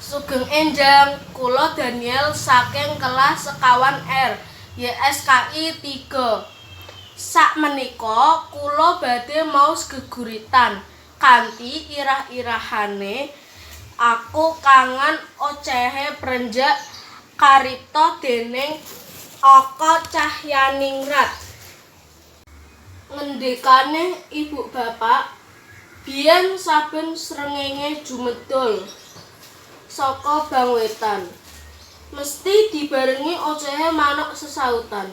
Sugeng enjang, kula Daniel saking kelas 49 R YSKI 3. Sakmenika kula badhe maos geguritan kanthi irah-irahane "Aku Kangen Ocehe Prenjak", karipta dening Oka Cahyaningrat. Ngendikane ibu bapak, biyen saben srengenge jumedhul saka bang wetan, mesthi dibarengi ocehe manuk sesautan.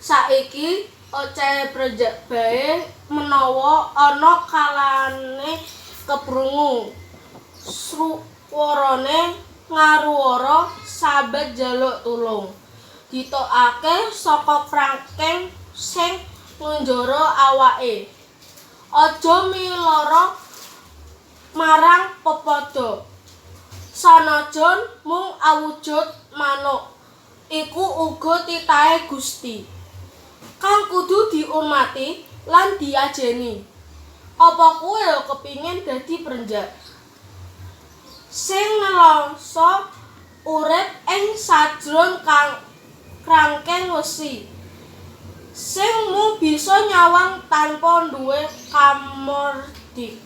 Saiki ocehe prenjak bae menawa ana kalane keprungu. Swarane ngaruwara sambat njaluk tulung. Ditokake saka krangkeng sing ngunjara awake. Aja milara marang pepadha. Sanajan mung awujud manuk, iku uga titahe Gusti kang kudu diurmati lan diajeni. Apa kowe kepingin dadi prenjak sing nelangsa urip ing sajron krangkeng wesi, sing mung bisa nyawang tanpa duwe kamardikan?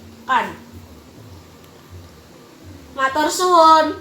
Matur suwun.